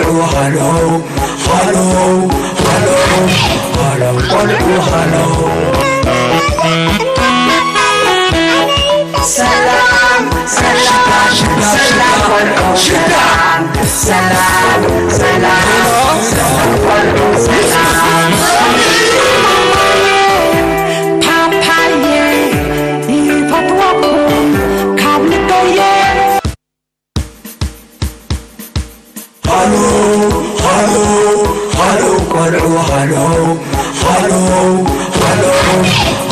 ሃሎ ሃሎ ሃሎ ሃሎ ቆልዑ ሃሎ። ሰላም ሰላም ሰላም ቆልዑ ሰላም ሰላም ሰላም ቆልዑ ሰላም። ፓፓየ ይፈትወኩም ካብ ልበየ። ሃሎ ሃሎ ሃሎ ቆልዑ ሃሎ ሃሎ ሃሎ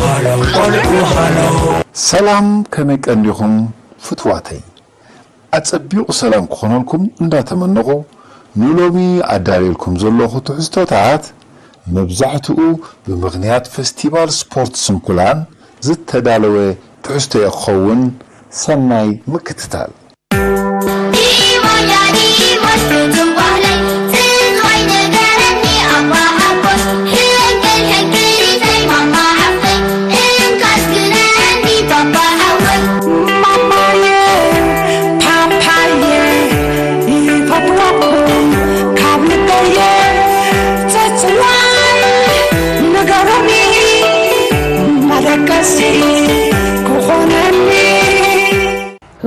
ሃሎ ቆልዑ ሃሎ። ሰላም፣ ከመይ ቀኒኹም ፍትዋተይ? ኣጸቢቑ ሰላም ክኾነልኩም እንዳተመነኹ፣ ንሎሚ ኣዳልየልኩም ዘለኹ ትሕዝቶታት መብዛሕትኡ ብምኽንያት ፈስቲቫል ስፖርት ስንኩላን ዝተዳለወ ትሕዝቶ ክኸውን። ሰናይ ምክትታል።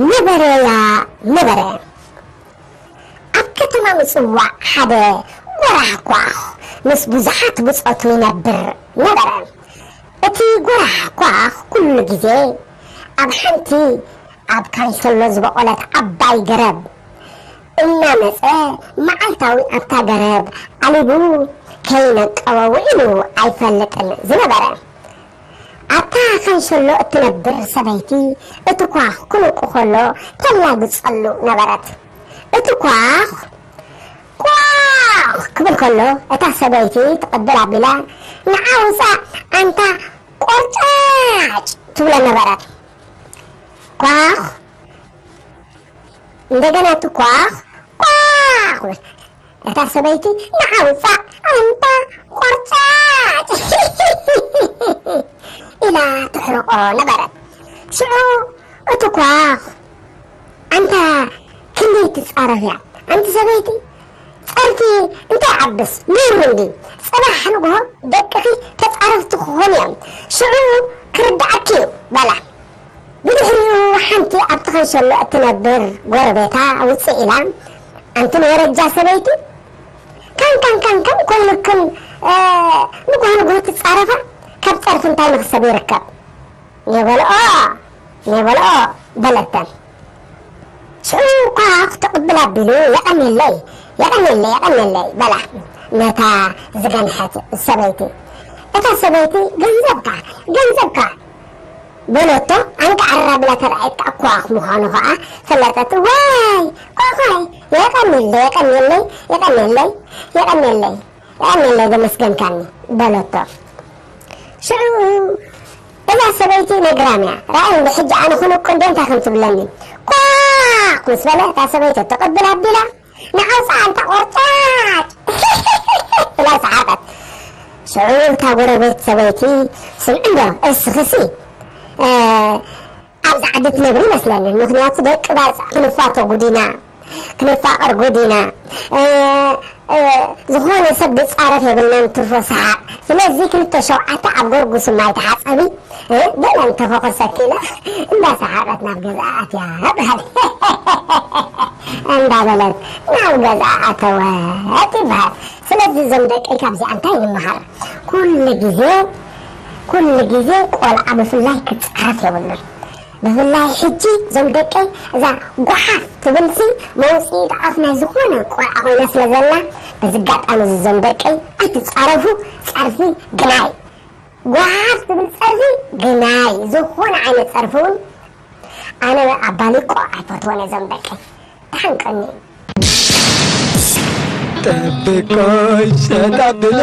ነበረያ ነበረ። ኣብ ከተማ ምጽዋዕ ሓደ ጎራሕ ኳኽ ምስ ብዙሓት ብጾቱ ይነብር ነበረ። እቲ ጎራሕ ኳኽ ኩሉ ግዜ ኣብ ሓንቲ ኣብ ካንሸሎ ዝበቖለት ዓባይ ገረብ እናመጸ መዓልታዊ ኣብታ ገረብ ዓሊቡ ከይነቀወ ውዒሉ ኣይፈልጥን ዝነበረ። ኣብታ ካንሸሎ እትነብር ሰበይቲ እቲ ኳኽ ክንቁ ከሎ ተላግጸሉ ነበረት። እቲ ኳኽ ኳኽ ክብል ከሎ እታ ሰበይቲ ትቕብል ኣቢላ ንዓ ውጻእ ኣንታ ቆርጫጭ ትብሎ ነበረት። ኳኽ እንደገና እቲ ኳኽ ኳኽ እታ ሰበይቲ ንዓ ውጻእ ኣንታ ቆርጫጭ ኢላ ትሕርቆ ነበረት። ሽዑ እቲ ኳኽ ኣንታ ክንደይ ትጻረፍ እያ ኣንቲ ሰበይቲ፣ ጸርፊ እንታይ ዓብስ ነውሪ እንዲ ጽባሕ ንግሆ ደቅኺ ተጻረፍቲ ክኾኑ እዮም ሽዑ ክርድኣኪ እዩ በላ። ብድሕሪኡ ሓንቲ ኣብቲ ኸንሸሎ እትነብር ጎረቤታ ውፅእ ኢላ፣ ኣንቲ ናይ ረጃ ሰበይቲ፣ ካን ካን ካን ካን ኮይኑክን፣ እ፣ ንግሆ ንግሆ ትፃረፋ፣ ካብ ፀርፊ እንታይ መኽሰብ ይርከብ? ኔበልኦ፣ ኔበልኦ፣ በለተን። ሽዑ እኳ ክትቕብል ኣቢሉ፣ የቐንየለይ፣ የቐንየለይ፣ የቐንየለይ፣ በላ ነታ ዝገንሐት ሰበይቲ። እታ ሰበይቲ፣ ገንዘብካ፣ ገንዘብካ፣ በለቶ። ኣንቃዕራ ብላ ተራእየት ከኣ ኳኽ ምዃኑ ከኣ ፈለጠት። ዋይ ኳዃይ፣ የቐንየለይ፣ የቐንየለይ፣ የቐንየለይ፣ የቐንየለይ፣ የቐንየለይ፣ ዘመስገንካኒ፣ በለቶ። ሽዑ እዛ ሰበይቲ ነግራም እያ። ራእይ እንዲ ሕጂ ኣነ ክንቁ እንደ እንታይ ከም ትብለኒ? ኳኽ ምስ በለ እታ ሰበይቲ ትቕብል ኣቢላ፣ ንዓውፃ ኣንታ ቆርጫጭ ኢላ ሰሓቐት። ሽዑ እታ ጎረቤት ሰበይቲ፣ ስምዒ እንዶ እስኽሲ፣ እ፣ ኣብዚ ዓዲ ትነብሪ ይመስለኒ። ምኽንያቱ ደቂ ባጽዕ ክንፋቶ ጉዲና፣ ክንፋቐር ጉዲና። እ፣ እ፣ ዝኾነ ሰብ ዝጻረፍ የብልናን ትርፎ ሰሓቕ። ስለዚ ክልተ ሸውዓተ ኣብ ጎርጉስ ማይ ተሓጸቢ፣ እ፣ በለን ተፈኹሰኪ ኢላ እንዳሰሓቐት ናብ ገዛ ኣትያ በሃል። እንዳበለት ናብ ገዛ ኣተወት ይበሃል። ስለዚ እዞም ደቀይ ካብዚኣ እንታይ ንምሃር? ኩሉ ግዜ፣ ኩሉ ግዜ ቆልዓ ብፍላይ ክጻረፍ የብሉን። ብፍላይ ሕጂ እዞም ደቀይ እዛ ጓሓፍ ትብልሲ መውፅኢ ጣዕፍ ናይ ዝኾነ ቆልዓ ኮይና ስለ ዘላ፣ በዚ ኣጋጣሚ እዚ እዞም ደቀይ ኣይትፃረፉ። ፀርፊ ግናይ፣ ጓሓፍ ትብል ፀርፊ ግናይ፣ ዝኾነ ዓይነት ፀርፊ እውን ኣነ ኣባሊቆ ኣይፈትወን እዞም ደቀይ። ተሓንቀኒ። ጠብቆይ ሸጣብለ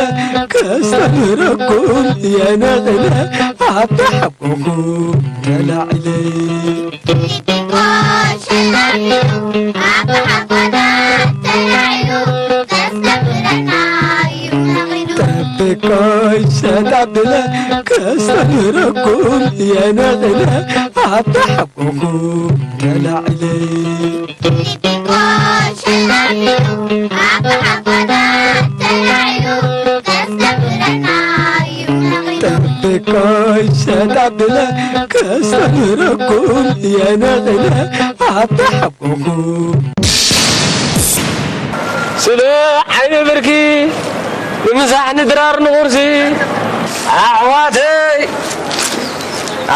ከስተምረኩም የነቕለ ኣብ ተሓቆኹ ተላዕለ። ጠብቆይ ሸጣብለ ከስተምረኩም የነቕለ ኣብ ተሓቆኹ ተላዕለ። ኮይ ሰዳብለ ከስተምረኩም የነቕለ ኣተሓቦኹ ስለ ዓይኒ ብርኪ ንምሳሕ ንድራር ንቑርሲ ኣሕዋተይ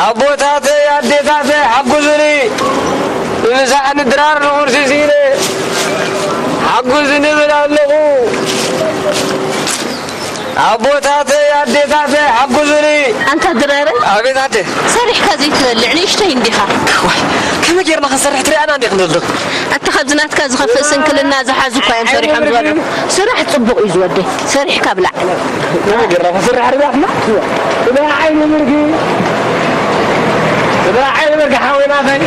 ኣቦታተይ ኣዴታተይ ሓጉዙኒ ንምሳሕ ንድራር ንቑርሲ ሲለ ሓጉዙኒ ብል ኣለኹ። ኣቦታተይ ኣዴታተይ ሓጉዙኒ። ኣንታ ድራረ፣ ኣቤት ኣደ። ሰሪሕካ ዘይትበልዕ ንእሽተይ እንዲኻ። ዋይ፣ ከመይ ጌርና ክንሰርሕ ትሪኣና እንዲኽ ንብልኽ። ኣታ ካብዚ ናትካ ዝኸፍእ ስንክልና ዝሓዙ እኳ እዮም ሰሪሖም ዝበልዑ። ስራሕ ጽቡቕ እዩ ዝወደይ፣ ሰሪሕካ ብላዕ። ከመይ ጌርና ክንሰርሕ ትሪኣትና? እዛ ዓይኒ ምርጊ፣ እዛ ዓይኒ ምርጊ ሓወይ ናተይ።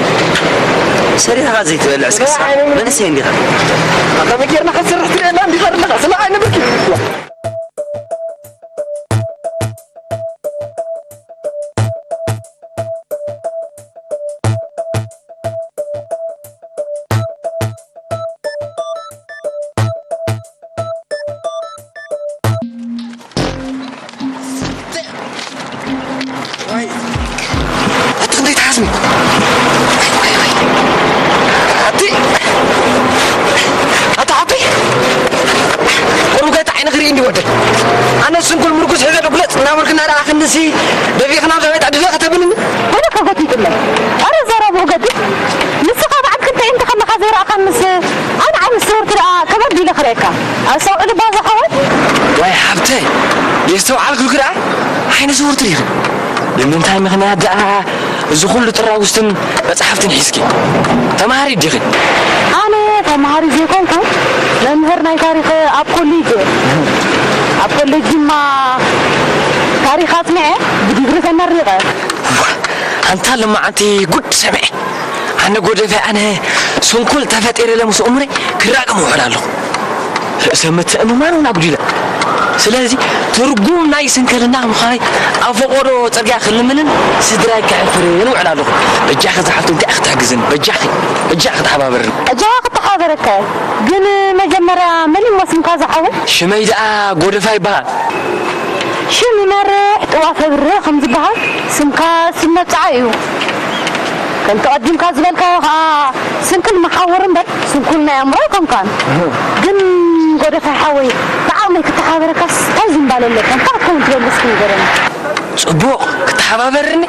ሰሪሕካ ዘይትበልዕ እስኪ ስራሕ። መንእሰይ እንዲኻ። ከመይ ጌርና ክንሰርሕ ትሪኣና እንዲኻ ኣለኻ። ስለ ዓይኒ ምርጊ። ኣቲ ክንደይ ትሓዝኒ? ኣቲ ኣታ ሓብተይ፣ ቁሩብ ገታ ዓይኒ ክርኢ እንዲ ወደይ። ኣነ ስንኩል ምርኩስ ሒዘ ዶ ግለጽ እናበልክና ደኣ ክንድሲ ደፊእኽና ኣብ ዛቤት ኣድፊ ከተብልኒ? ወላ ከጎቲትለይ። ኣረ ዘረብኡ ገዲፍ። ንስኻ በዓል ክልተ ኢንተ ከለኻ ዘይረኣኻንስ ኣነ ኣብ ምስ ዘወርኩ ደኣ ከበድ ኢለ ክርእየካ። ኣስተውዕል እባ ዝሓወይ። ዋይ ሓብተይ፣ የስተውዓልክልኪ ደኣ ዓይነ ስውርቲ ዲኺ? ብምንታይ ምኽንያት ደኣ እዚ ኩሉ ጥራውስትን መጽሓፍትን ሒዝኪ? ተማሃሪት ዲኺ? ኣነ ተማሃሪት ዘይኮንኩ መምህር ናይ ታሪኽ ኣብ ኮሌጅ እየ። ኣብ ኮሌጅ ድማ ታሪኽ ኣጽኒዐ ብዲግሪ ተመሪቐ። ኣንታ ለማዓንቲ ጉድ ሰምዐ። ኣነ ጎደፈ ኣነ ስንኩል ተፈጢረ ኢለ ምስ እምሮይ ክራገም እውዕል ኣለኹ። ርእሰ ምትእምማን እውን ኣጉዲለ። ስለዚ ትርጉም ናይ ስንክልና ምዃነይ ኣብ ፈቖዶ ጽርግያ ክልምንን ስድራይ ከሕፍርን እውዕል ኣለኹ። በጃኺ ዝሓፍቲ እንታይ ክትሕግዝን በጃኺ በጃኺ ተሓባበርኒ። በጃኻ ክተሓባበረካ እየ። ግን መጀመርያ መን እሞ ስምካ ዝሓወይ? ሽመይ ደኣ ጎደፋ ይበሃል። ሽም ይመርሕ ጥዋፍ ኣብርህ ከም ዝበሃል ስምካ ስም መብጽዓ እዩ። ከምቲ ቀዲምካ ዝበልካዮ ኸኣ ስንክል መሓውር እምበር ስንኩል ናይ ኣእምሮ ኣይኮንካን። ግን ጎደፋይ ሓወይ ብዓቕመይ ክተሓባበረካስ እንታይ ዝምባለለካ እንታይ ክትከውን ትደሊ እስኪ ንገረኒ። ጽቡቕ ክተሓባበርኒ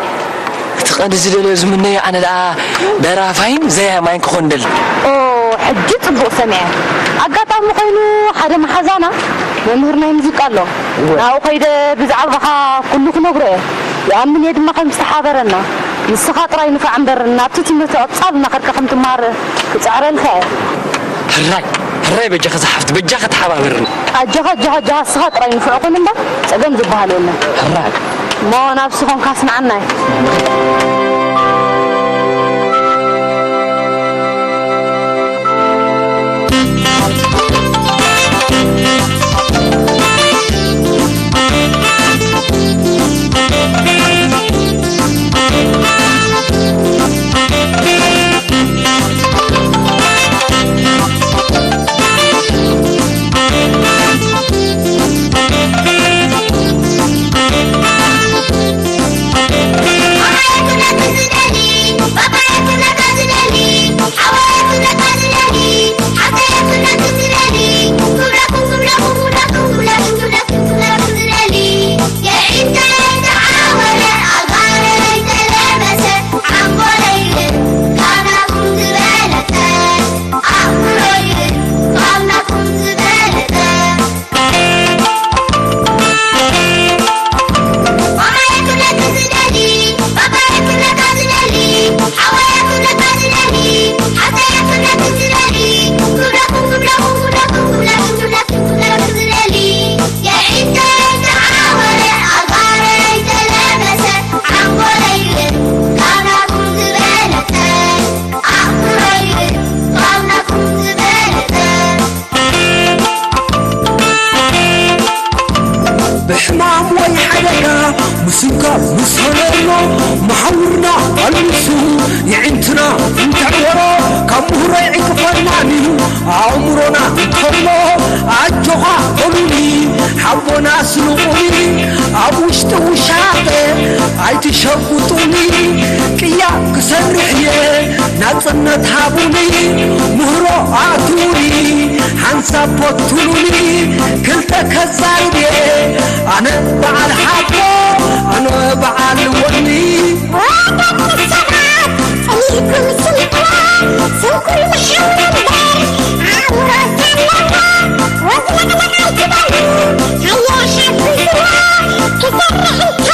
እቲ ቀንዲ ዝደልዮ ዝምነዮ ኣነ ደኣ ደራፋይን ዘያማይን ክኾን ደሊ። ኦ ሕጂ ጽቡቕ ሰሚዐ። ኣጋጣሚ ኮይኑ ሓደ መሓዛና መምህር ናይ ሙዚቃ ኣሎ። ናብኡ ከይደ ብዛዕባኻ ኩሉ ክነግሮ እየ። ይኣምን እየ ድማ ከም ዝተሓበረና። ንስኻ ጥራይ ንፋዕ እምበር ናብቲ ትምህርቲ ቀጻሊ እናኸድካ ከም ትመሃር ክጽዕረልካ እየ። ሕራይ ሕራይ በጃኺ ዝሓፍቲ በጃኺ ተሓባበርኒ። ኣጆኻ ኣጆኻ ኣጆኻ እስኻ ጥራይ ንፉዕ ኩን እምበር ጸገም ዝበሃል የለን። ሕራይ እሞ ናብዚ ኮንካ ኣስምዓናይ። ብሕማም ወይ ሓደጋ ምስንካል ምስ ሃለሎ መሓውርና ኣልሱ የዒንትና እንተዕወሮ ካብ ምሁሮ ይዕቅፈናኒ ኣእምሮና እንተሎ ኣጆኻ በሉኒ ሓቦና ስንቑኒ ኣብ ውሽጢ ውሻጠ ኣይትሸጉጡኒ፣ ቅያ ክሰርሕ እየ፣ ናጽነት ሃቡኒ፣ ምህሮ ኣእትዉኒ፣ ሓንሳብ ፈትኑኒ፣ ክልተ ከዛርብ እየ፣ ኣነ በዓል ሓቦ፣ ኣነ በዓል ወኒ። ወደቂ ሰባት፣ ጸኒሕኩም ስምዕዋ፣ ስንኩል መሓውር እምበር፣ ኣእምሮ ዘለዋ፣ ወዝ ለቕለቕ ኣይትበሉ፣ ሃየ ሓግዝዋ፣ ክሰርሕ እንተበለ፣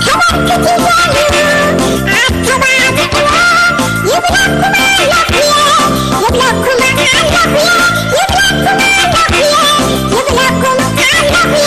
ኣይትዓንቀፍዋ፣ ከበርክት ይደልዩ፣ ኣተባብዕዋ፣ ይብለኩም ኣለኹ፣ ይብለኩም ኣለኹ፣ ይብለኩም ኣለኹ።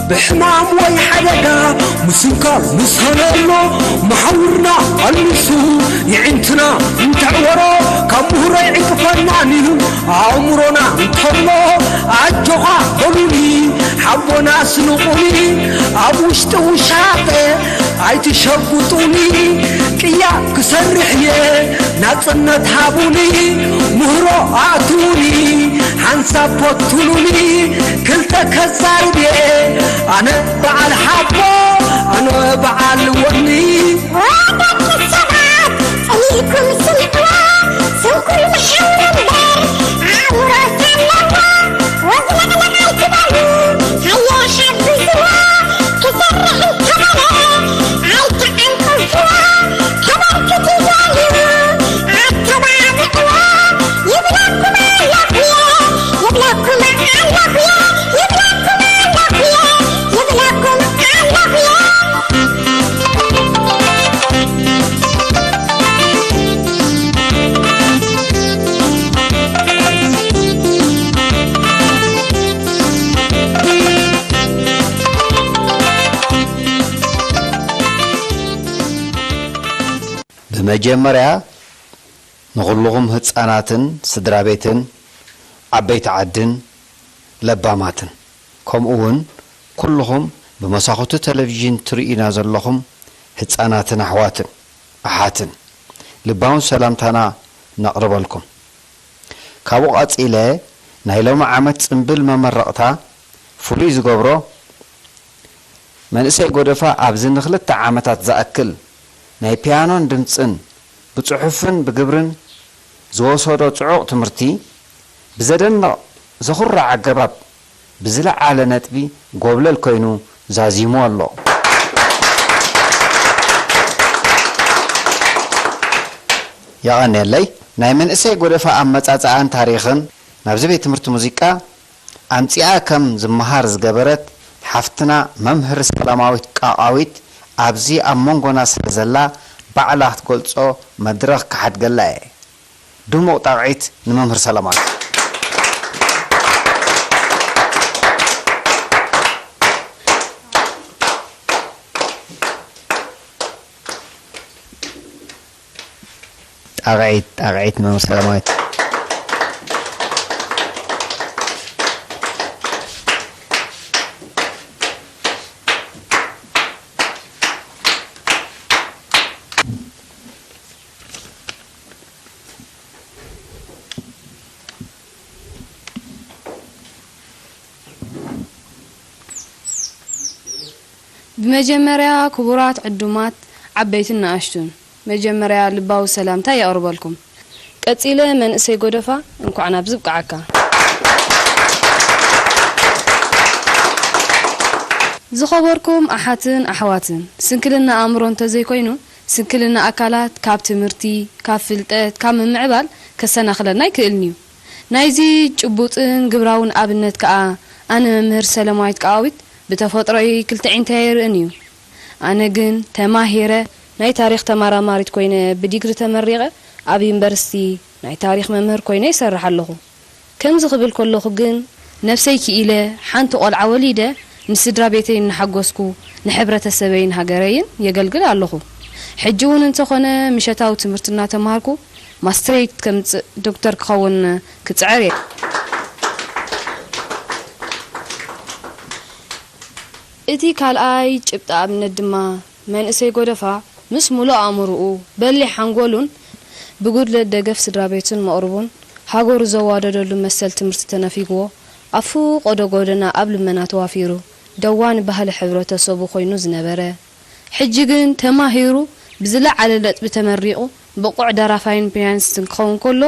ብሕማም ወይ ሓደጋ ምስንካል ምሳና ኣሎ፣ መሓውርና ኣልሚሱ የዒንትና እንተዕወሮ፣ ካብ ምህሮ ይዕንቅፈናን እዩ ኣእምሮና እንተሎ፣ ኣጆኻ በሉኒ ሓቦና ስንቑኒ፣ ኣብ ውሽጢ ውሻጠ ኣይትሸጉጡኒ፣ ቅያ ክሰርሕ እየ ናጽነት ሃቡኒ፣ ምህሮ ኣእትዉኒ፣ ሓንሳብ ፈትኑኒ፣ ክልተ ከዛርብ እየ ኣነ በዓል ሓቦ፣ ኣነ በዓል ወኒ። ወደቂ ሰባት፣ ጸኒሕኩም ስምዕዋ፣ ስንኩል መሓውር እምበር፣ ኣእምሮ ዘለዋ፣ ወዝ ለቕለቕ ኣይትበሉ፣ ሃየ ሓግዝዋ፣ ክሰርሕ እንተበለ፣ ኣይትዓንቀፍዋ፣ ከበርክት ይደልዩ፣ ኣተባብዕዋ፣ ይብለኩም ኣለኹ፣ ይብለኩም ኣለኹ፣ ይብለኩም ኣለኹ፣ ይብለኩም ኣለኹ። ብመጀመርያ ንኹልኹም ህጻናትን ስድራ ቤትን፣ ዓበይቲ ዓድን ለባማትን፣ ከምኡ እውን ኩልኹም ብመሳኹቲ ቴሌቪዥን ትርእዩና ዘለኹም ህጻናትን ኣሕዋትን ኣሓትን ልባውን ሰላምታና ነቕርበልኩም። ካብኡ ቀጺለ ናይ ሎሚ ዓመት ጽምብል መመረቕታ ፍሉይ ዝገብሮ፣ መንእሰይ ጎደፋ ኣብዚ ንክልተ ዓመታት ዝኣክል ናይ ፒያኖን ድምጽን ብጽሑፍን ብግብርን ዝወሰዶ ጽዑቕ ትምህርቲ ብዘደንቕ ዘኹርዕ ኣገባብ ብዝለዓለ ነጥቢ ጎብለል ኮይኑ ዛዚሙ ኣሎ። የቐንየለይ። ናይ መንእሰይ ጎደፋ ኣመጻጽኣን ታሪኽን ናብዚ ቤት ትምህርቲ ሙዚቃ ኣምጺኣ ከም ዝመሃር ዝገበረት ሓፍትና መምህር ሰላማዊት ቃቓዊት ኣብዚ ኣብ መንጎና ስለ ዘላ ባዕላ ክትገልጾ መድረኽ ክሓድገላ እየ። ድሙቕ ጣቕዒት ንመምህር ሰላማዊት። ጣቕዒት፣ ጣቕዒት መምህር ሰላማዊት። ብመጀመርያ ክቡራት ዕዱማት ዓበይትን ንኣሽቱን፣ መጀመርያ ልባዊ ሰላምታ የቕርበልኩም። ቀጺለ መንእሰይ ጎደፋ፣ እንኳዕ ናብዚ ብቅዓካ። ዝኸበርኩም ኣሓትን ኣሕዋትን፣ ስንክልና ኣእምሮ እንተዘይኮይኑ፣ ስንክልና ኣካላት ካብ ትምህርቲ፣ ካብ ፍልጠት፣ ካብ ምምዕባል ከሰናኽለና ኣይክእልን እዩ። ናይዚ ጭቡጥን ግብራውን ኣብነት ከኣ፣ ኣነ መምህር ሰለማዊት ቃዋዊት ብተፈጥሮይ ክልተ ኣዒንተይ ኣይርእን እዩ። ኣነ ግን ተማሂረ ናይ ታሪኽ ተመራማሪት ኮይነ ብዲግሪ ተመሪቐ ኣብ ዩኒቨርሲቲ ናይ ታሪኽ መምህር ኮይነ ይሰርሕ ኣለኹ። ከምዚ ክብል ከለኹ ግን ነብሰይ ክኢለ ሓንቲ ቆልዓ ወሊደ ንስድራ ቤተይ እናሓጎስኩ ንሕብረተሰበይን ሃገረይን የገልግል ኣለኹ። ሕጂ እውን እንተኾነ ምሸታዊ ትምህርቲ እናተማሃርኩ ማስትሬት ከምጽእ ዶክተር ክኸውን ክጽዕር እየ። እቲ ካልኣይ ጭብጢ ኣብነት ድማ መንእሰይ ጎደፋ ምስ ሙሉእ ኣእምርኡ በሊሕ ሓንጎሉን ብጉድለት ደገፍ ስድራ ቤቱን መቕርቡን ሃገሩ ዘዋደደሉ መሰል ትምህርቲ ተነፊግዎ ኣብ ፍቖዶ ጎደና ኣብ ልመና ተዋፊሩ ደዋኒ ባህሊ ሕብረተሰቡ ኮይኑ ዝነበረ ሕጂ ግን ተማሂሩ ብዝለዓለ ነጥቢ ተመሪቑ ብቑዕ ደራፋይን ፒያኒስትን ክኸውን ከሎ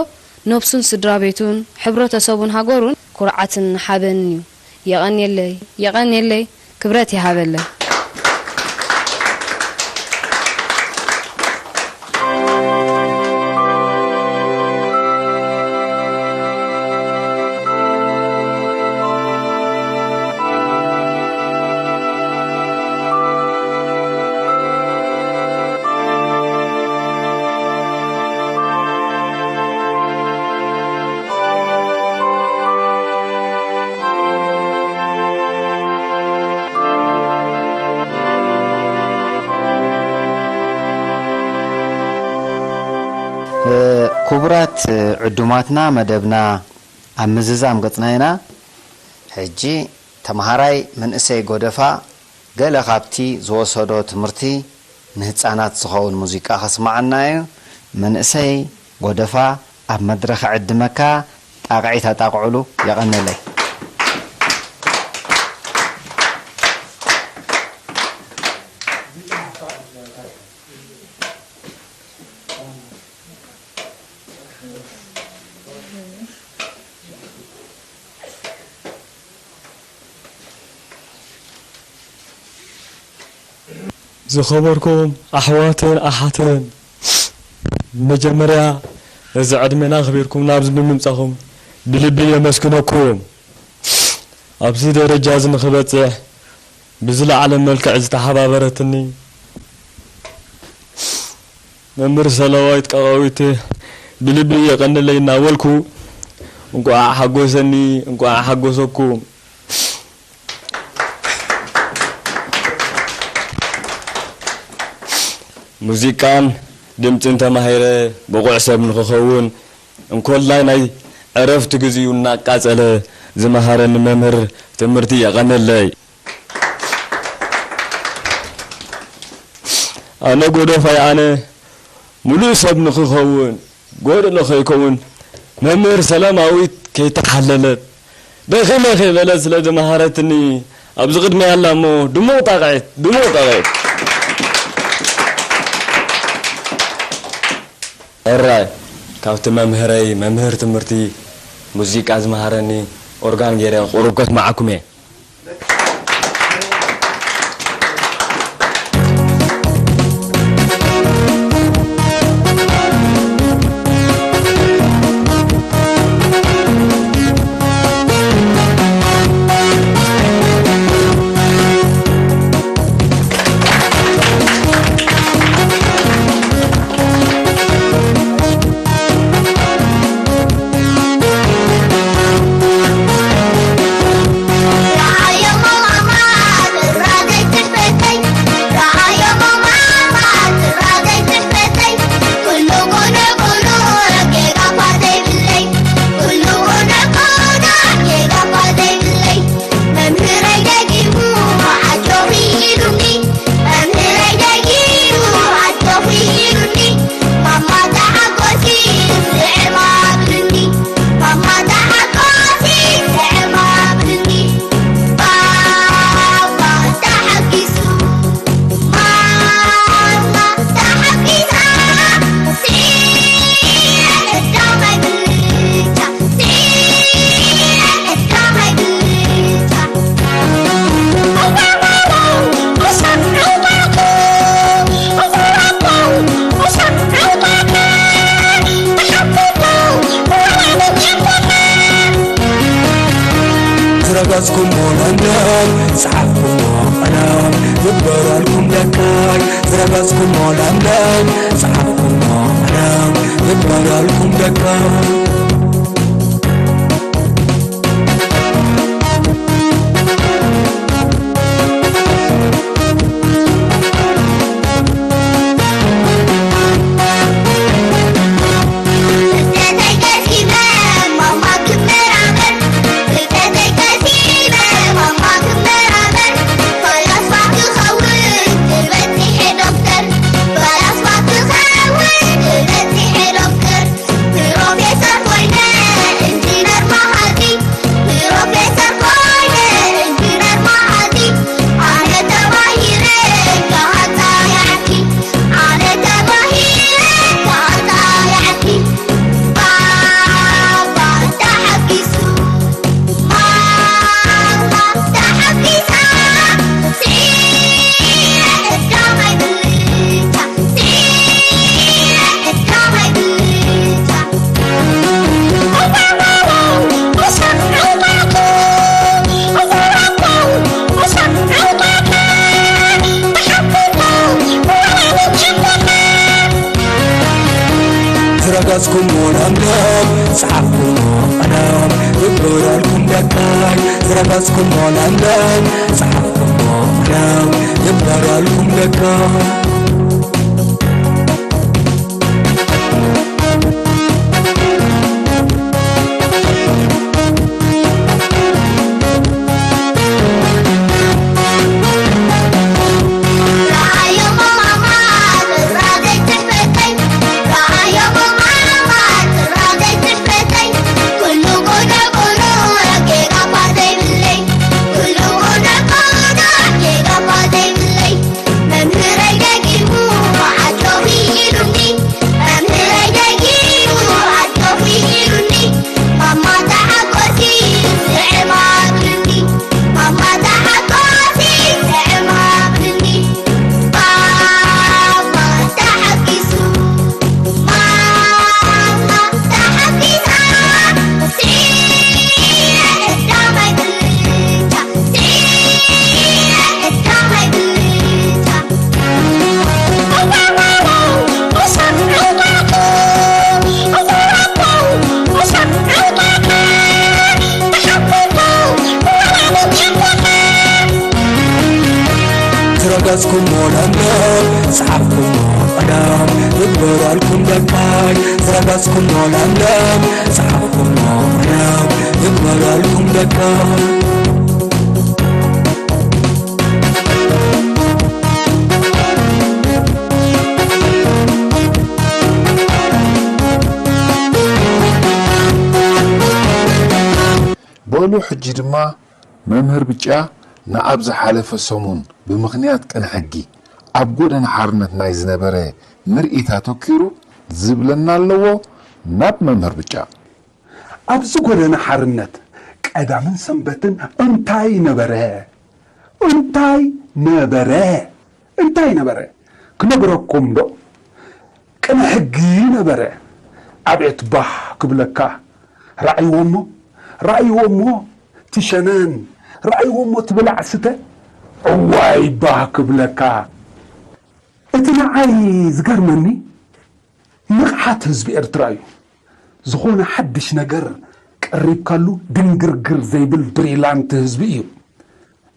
ነብሱን ስድራ ቤቱን ሕብረተሰቡን ሃገሩን ኩርዓትን ሓበንን እዩ። የቐንየለይ የቐንየለይ ክብረት ይሃበለይ። ክቡራት ዕዱማትና፣ መደብና ኣብ ምዝዛም ገጽና ኢና። ሕጂ ተምሃራይ መንእሰይ ጎደፋ ገለ ካብቲ ዝወሰዶ ትምህርቲ ንህጻናት ዝኸውን ሙዚቃ ከስምዓና እዩ። መንእሰይ ጎደፋ፣ ኣብ መድረኽ እዕድመካ፣ ጣቕዒት ኣጣቕዕሉ። የቐንየለይ። ዝኸበርኩም ኣሕዋትን ኣሓትን፣ መጀመርያ ነዚ ዕድሜና ኣኽቢርኩም ናብዚ ብምምጻኹም ብልቢ የመስግነኩም። ኣብዚ ደረጃ እዚ ንኽበጽሕ ብዝለዓለ መልክዕ ዝተሓባበረትኒ መምህር ሰለማዊት ቃቃዊት ብልቢ የቐንለይ እናበልኩ፣ እንቋዕ ሓጎሰኒ፣ እንቋዕ ሓጎሰኩም። ሙዚቃን ድምጽን ተማሂረ ብቑዕ ሰብ ንኽኸውን እንኮላይ ናይ ዕረፍቲ ግዜኡ እናቃጸለ ዝመሃረኒ መምህር ትምህርቲ የቐንለይ። ኣነ ጎደፋይ ኣነ ምሉእ ሰብ ንኽኸውን ጎደሎ ከይከውን መምህር ሰላማዊት ከይተሓለለት ደኺመ ከይበለት ስለ ዝመሃረትኒ ኣብዚ ቅድሚ ያላ እሞ ድሙቕ ጣቕዒት ድሙቕ ጣቕዒት። ሕራይ ካብቲ መምህረይ መምህር ትምህርቲ ሙዚቃ ዝመሃረኒ ኦርጋን ገይረ ቁሩብ ከስምዓኩም እየ። ዝረገጽኩሞ ለምለም፣ ጸሓፍኩሞ ቀለም፣ ይበራልኩም ደቃይ። ዝረገጽኩሞ ለምለም፣ ጸሓፍኩሞ ቀለም፣ ይበራልኩም ደቃይ። ፕሮፌሰር ኮይነ ኢንጂነር መሃዚ፣ ፕሮፌሰር ኮይነ ኢንጂነር መሃዚ፣ ኣነ ተማሂረ ከሃጻ ያዕኪ፣ ኣነ ተማሂረ ከሃጻ ያዕኪ። ባባ ተሓጒሱ፣ ማማ ተሓጒሳ፣ ስዒረ ቀዳማይ ብልጫ። ዝረገጽኩሞ ለምለም፣ ጸሓፍኩሞ ቀለም፣ ይበራልኩም ደቃይ። ዝረገጽኩሞ ለምለም፣ ጸሓፍኩሞ ቀለም፣ ይበራልኩም ደቃይ። መምህረይ ደጊሙ ዓዶኺ ኢሉኒ፣ መምህረይ ደጊሙ ዓዶኺ ኢሉኒ፣ ማማ ተሓጎሲ ስዕም ኣብልኒ፣ ማማ ተሓጎሲ ስዕም ኣብልኒ፣ ባባ ተሓጊሱ፣ ማማ ተሓጊሳ፣ ስዒረ ቀዳማይ ብልጫ። ዝረገጽኩሞ ለምለም፣ ጸሓፍኩሞ ቀለም፣ ይግበረልኩም ደቃይ። ዝረገጽኩሞ ለምለም፣ ጸሓፍኩሞ ቀለም፣ ይግበረልኩም ደቃይ። በሉ ሕጂ ድማ መምህር ብጫ ንኣብ ዝሓለፈ ሰሙን ብምኽንያት ቅነ ሕጊ ኣብ ጎደና ሓርነት ናይ ዝነበረ ምርኢት ኣተኲሩ ዝብለና ኣለዎ። ናብ መምህር ብጫ። ኣብዚ ጎደና ሓርነት ቀዳምን ሰንበትን እንታይ ነበረ? እንታይ ነበረ? እንታይ ነበረ? ክነግረኩም ዶ? ቅነ ሕጊ ነበረ። ኣቤት ባህ ክብለካ። ራእይዎ እሞ፣ ራእይዎ እሞ፣ ትሸነን፣ ራእይዎ እሞ፣ ትብላዕ ስተ። እዋይ ባህ ክብለካ። እቲ ንዓይ ዝገርመኒ ንቕሓት ህዝቢ ኤርትራ እዩ። ዝኾነ ሓድሽ ነገር ቀሪብካሉ ድንግርግር ዘይብል ብሪላንት ህዝቢ እዩ።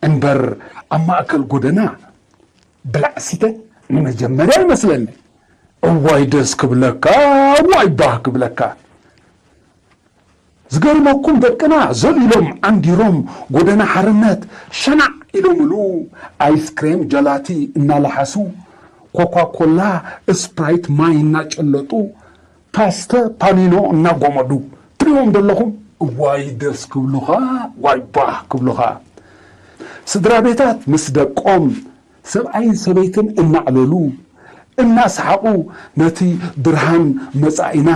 እምበር ኣብ ማእከል ጎደና ብላዕ ስተ ንመጀመርያ ይመስለኒ። እዋይ ደስ ክብለካ፣ እዋይ ባህ ክብለካ። ዝገርመኩም ደቅና ዘሊሎም ዓንዲሮም ጎደና ሓርነት ሸናዕ ኢሎምሉ ኣይስክሬም ጀላቲ እናለሓሱ ኮኳኮላ ስፕራይት ማይ እናጨለጡ ፓስተ ፓኒኖ እናጎመዱ ትሪዎም ዘለኹም። እዋይ ደስ ክብሉኻ፣ ዋይ ባህ ክብሉኻ። ስድራ ቤታት ምስ ደቆም ሰብኣይን ሰበይትን እናዕለሉ እናሰሓቑ ነቲ ብርሃን መጻኢና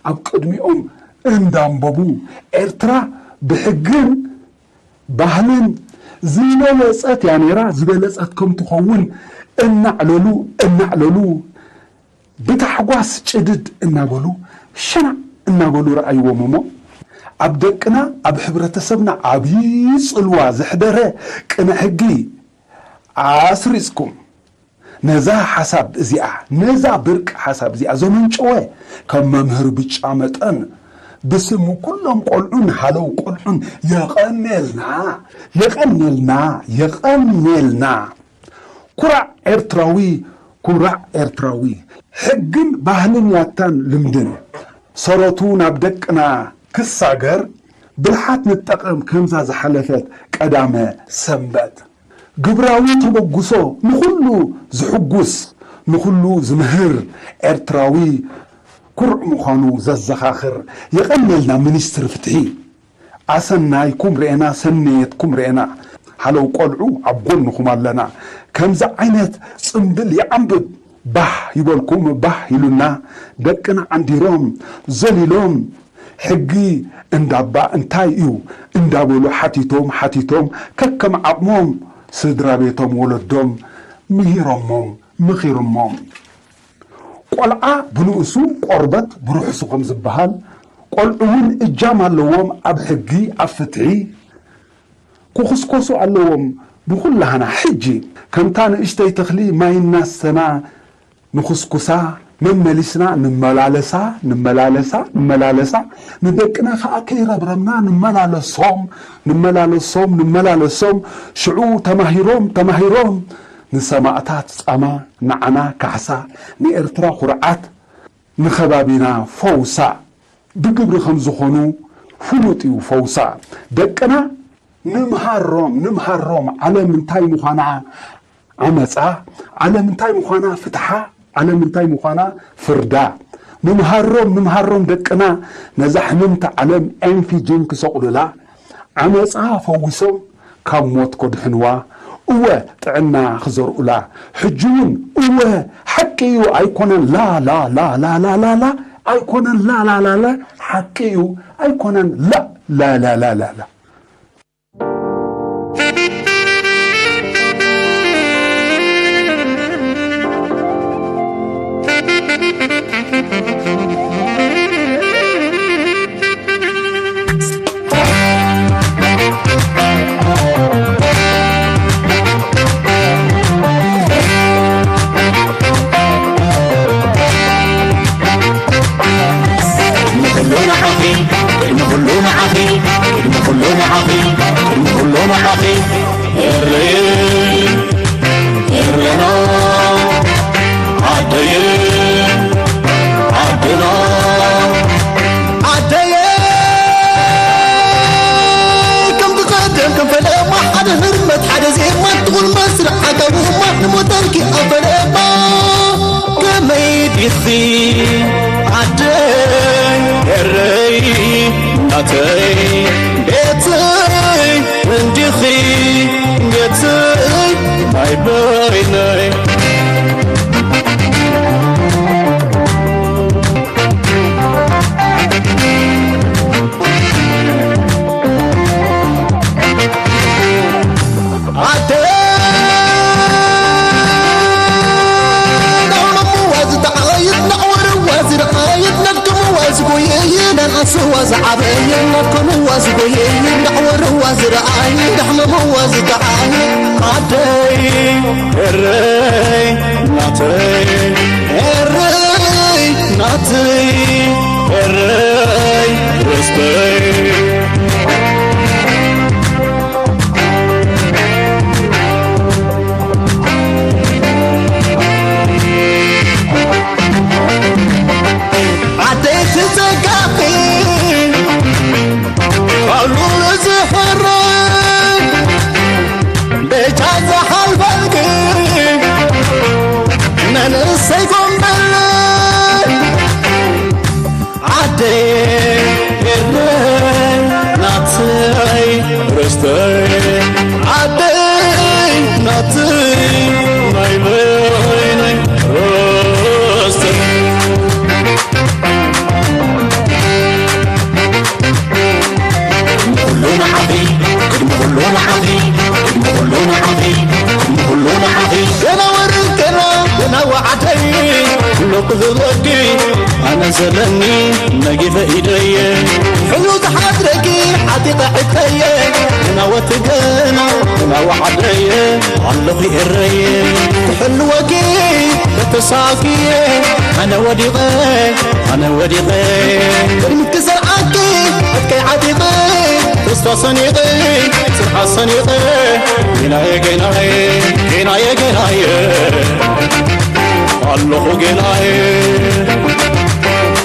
ኣብ ቅድሚኦም እንዳንበቡ ኤርትራ ብሕግን ባህልን ዝበለጸት እያ ነይራ፣ ዝበለጸት ከም ትኸውን እናዕለሉ እናዕለሉ ብታሕጓስ ጭድድ እናበሉ ሸናዕ እናበሉ ረኣይዎም እሞ ኣብ ደቅና፣ ኣብ ሕብረተሰብና ዓብዪ ጽልዋ ዘሕደረ ቅነ ሕጊ ኣስሪጽኩም፣ ነዛ ሓሳብ እዚኣ፣ ነዛ ብርቂ ሓሳብ እዚኣ ዘመንጨወ፣ ከም መምህር ብጫ መጠን፣ ብስም ኩሎም ቆልዑን ሃለው ቆልዑን የቐኔልና፣ የቐኔልና፣ የቐኔልና። ኩራዕ ኤርትራዊ፣ ኩራዕ ኤርትራዊ። ሕግን ባህልን ያታን ልምድን ሰረቱ ናብ ደቅና ክሳገር ብልሓት ንጠቐም፣ ከምዛ ዝሓለፈት ቀዳመ ሰንበት። ግብራዊ ተበግሶ ንኹሉ ዝሕጉስ፣ ንኹሉ ዝምህር ኤርትራዊ ኩርዕ ምዃኑ ዘዘኻኽር። የቐኔልና ሚኒስትሪ ፍትሒ። ኣሰናይኩም ርኤና፣ ሰነየትኩም ርኤና። ሃለው ቆልዑ ኣብ ጎንኹም ኣለና። ከምዚ ዓይነት ጽምብል ይዓምብብ። ባህ ይበልኩም፣ ባህ ኢሉና። ደቅና ዓንዲሮም፣ ዘሊሎም፣ ሕጊ እንዳባ እንታይ እዩ እንዳበሉ ሓቲቶም፣ ሓቲቶም፣ ከከም ዓቕሞም ስድራ ቤቶም፣ ወለዶም ምሂሮሞም፣ ምኺሮሞም። ቆልዓ ብንኡሱ ቆርበት ብርሑሱ ከም ዝበሃል፣ ቆልዑ እውን እጃም ኣለዎም ኣብ ሕጊ፣ ኣብ ፍትሒ። ክኹስኮሱ ኣለዎም ብኹላህና። ሕጂ ከምታ ንእሽተይ ተኽሊ ማይ እናስተና ንኹስኩሳ፣ መመሊስና ንመላለሳ፣ ንመላለሳ፣ ንመላለሳ። ንደቅና ኸኣ ከይረብረብና ንመላለሶም፣ ንመላለሶም፣ ንመላለሶም። ሽዑ ተማሂሮም፣ ተማሂሮም ንሰማእታት ጻማ፣ ንዓና ካሕሳ፣ ንኤርትራ ኩርዓት፣ ንኸባቢና ፈውሳ። ብግብሪ ከም ዝኾኑ ፍሉጥ እዩ ፈውሳ። ደቅና ንምሃሮም፣ ንምሃሮም፣ ዓለም እንታይ ምዃና ዓመጻ፣ ዓለም እንታይ ምዃና ፍትሓ፣ ዓለም እንታይ ምዃና ፍርዳ። ንምሃሮም፣ ንምሃሮም ደቅና ነዛ ሕምምቲ ዓለም ኤንፊጅን ክሰቕሉላ፣ ዓመጻ ፈዊሶም ካብ ሞት ከድሕንዋ፣ እወ ጥዕና ክዘርኡላ። ሕጂ እውን እወ ሓቂ እዩ ኣይኮነን ላ ላ ላ ላ ላ ላ ላ ኣይኮነን ላ ላ ላ ላ ሓቂ እዩ ኣይኮነን ላ ላ ላ ላ ላ ላ። ቅድሚ ኩሉ ንዓኺ፣ ቅድሚ ኩሉ ንዓኺ፣ ቅድሚ ኩሉ ንዓኺ፣ ቅድሚ ኩሉ ንዓኺ። ኤረይ፣ ኤረና፣ ዓደየ፣ ዓደና፣ ዓደየ። ከም ዝቐደም ከም ፈለማ፣ ሓደ ህርመት፣ ሓደ ዜማ፣ ጥቑር መስርዕ፣ ዓጋጉማ፣ ንሞተርኪ ኣብ ፈለማ። ከመይ ዲኺ ዓደይ ኤረይ ናተይ ቤተይ እንዲኺ ቤተይ ናይ በይነይ። ዓደይ፣ ዳዕመምዋ ዝጠዓይት፣ ዳዕወርዋ ዝረኣይት፣ ነድክምዋ ዝጎየየ፣ ነንኣስዋ ዝዓበየ፣ ነድክምዋ ዝጎየየ፣ ዳዕወርዋ ዝረኣየ፣ ዳሕመምዋ ዝጠዓየ። ዓደይ፣ ኤረይ፣ ናተይ፣ ኤረይ፣ ናተይ፣ ኤረይ፣ ርስተይ። ዓደይ ትጸጋኺ፣ ኣሉ ዝሕረይ፣ በጃ ዝሓልፈልኪ፣ መንእሰይ ጎንበል። ዓደይ ኤረይ ናተይ ርስተይ፣ ዓደይ ናተይ ናይ በይነይ ርስተይ። ቅድሚ ኩሉ ንዓኺ፣ ቅድሚ ኩሉ ንዓኺ፣ ቅድሚ ኩሉ ንዓኺ፣ ቅድሚ ኩሉ ንዓኺ። ገና ወርቅና፣ ገና ወዓደይ፣ ኩሉ ክህበኪ ኣነ ዘለኒ ነጊፈ ኢደየ። ሕሉ ዝሓድረኪ ዓጢቐ ዕከየ፣ ግና ወትገና፣ ግና ወዓደየ፣ ኣለኹ ኤረየ። ክሕልወኪ ተተሳኪየ፣ ኣነ ወዲቐ፣ ኣነ ወዲቐ። ቅድሚት ክሰርዓኪ፣ ዕጥቀይ ዓጢቐ፣ ተስፋ ሰኒቐ፣ ጽንዓት ሰኒቐ። ጌናየ፣ ጌናየ፣ ጌናየ፣ ጌናየ። ኣለኹ ጌናየ።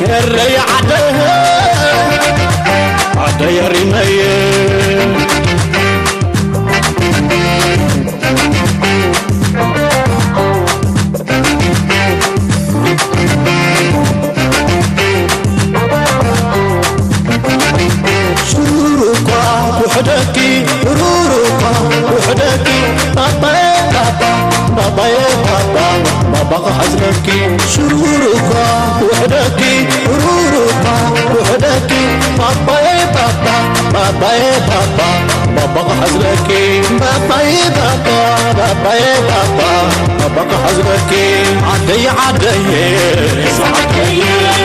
ኤረየ ዓደየ፣ ዓደየ ሪመየ። ሽሩሩኳ ውሕደኪ፣ ሩሩኳ ውሕደኪ፣ ባባየ ባባ፣ ባባየ ባባ፣ ባባ ክሓዝለኪ። ሽሩሩኳ ውሕደኪ፣ ሩሩኳ ውሕደኪ፣ ባባየ ባባ፣ ባባየ ባባ፣ ባባ ክሓዝለኪ። ባባየ ባባ፣ ባባየ ባባ፣ ባባ ክሓዝለኪ። ዓደየ ዓደየ፣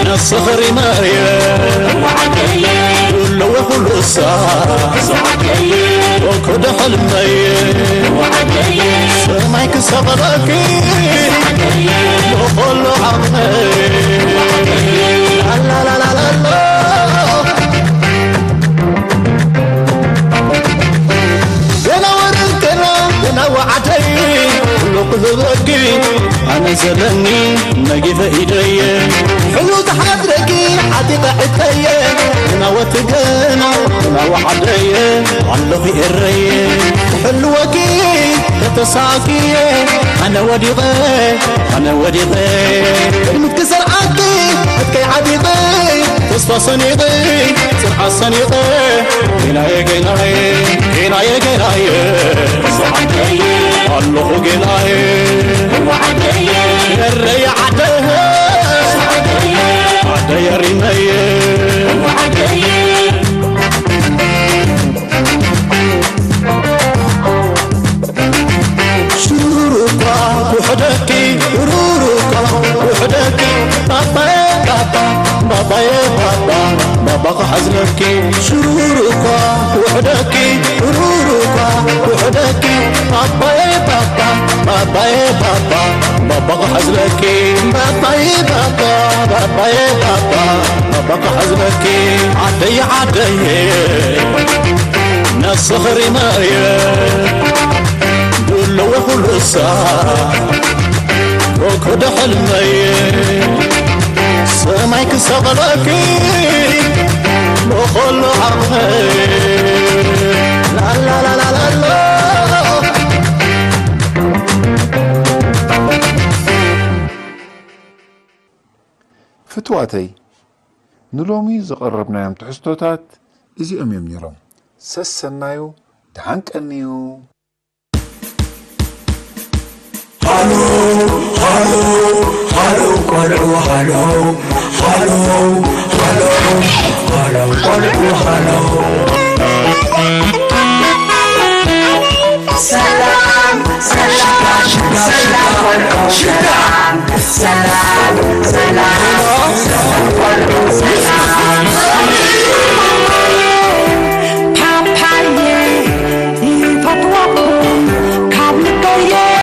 ነስኽሪ መርየ፣ ኣለወ ኩሉሳ፣ ወኩደ ሕልመየ። ሰማይ ክሰቐለኪ፣ ብኹሉ ዓቕመይ። ላላላላላላ። ገና ወርቅና፣ ገና ወዓደይ፣ ኩሉ ክህበኪ፣ ኣነ ዘለኒ ነጊፈ ኢደየ። ሕሉ ዝሓድረኪ፣ ዓጢቐ ዕከየ፣ ግና ወትገና፣ ግና ወዓደየ፣ ኣለኹ ኤረየ። ክሕልወኪ፣ ተተሳኪየ፣ ኣነ ወዲቐ፣ ኣነ ወዲቐ። ቅድሚት ክሰርዓኪ፣ ዕጥቀይ ዓጢቐ፣ ተስፋ ሰኒቐ፣ ጽንዓት ሰኒቐ። ጌናየ፣ ጌናየ፣ ጌናየ፣ ጌናየ። ኣለኹ ጌናየ። ኤረየ ዓደየ። ዓደየ ሪመየ። ሽሩሩኳ ውሕደኪ፣ ሩሩኳ ውሕደኪ፣ ባባየ ባባ፣ ባባየ ባባ፣ ባባ ክሓዝለኪ። ሽሩሩኳ ውሕደኪ፣ ሩሩኳ ውሕደኪ፣ ባባየ ባባ፣ ባባየ ባባ፣ ባባ ክሓዝለኪ። ባባየ ባባ፣ ባባየ ባባ፣ ባባ ክሓዝለኪ። ዓደየ ዓደየ፣ ነስኽሪ መርየ፣ ድለወ ኩሉሳ፣ ወኩደ ሕልመየ። ሰማይ ክሰቐለኪ፣ ብኹሉ ዓቕመይ። ላላላላላላ። ፍትዋተይ፣ ንሎሚ ዘቐረብናዮም ትሕዝቶታት እዚኦም እዮም ነይሮም። ሰሰናዩ፣ ደሓን ቀንዩ። ሃሎ፣ ሃሎ፣ ሃሎ፣ ቆልዑ፣ ሃሎ፣ ሃሎ፣ ሃሎ፣ ሃሎ፣ ቆልዑ፣ ሃሎ። ሰላም፣ ሰላም፣ ሰላም፣ ቆልዑ፣ ሰላም፣ ሰላም፣ ሰላም።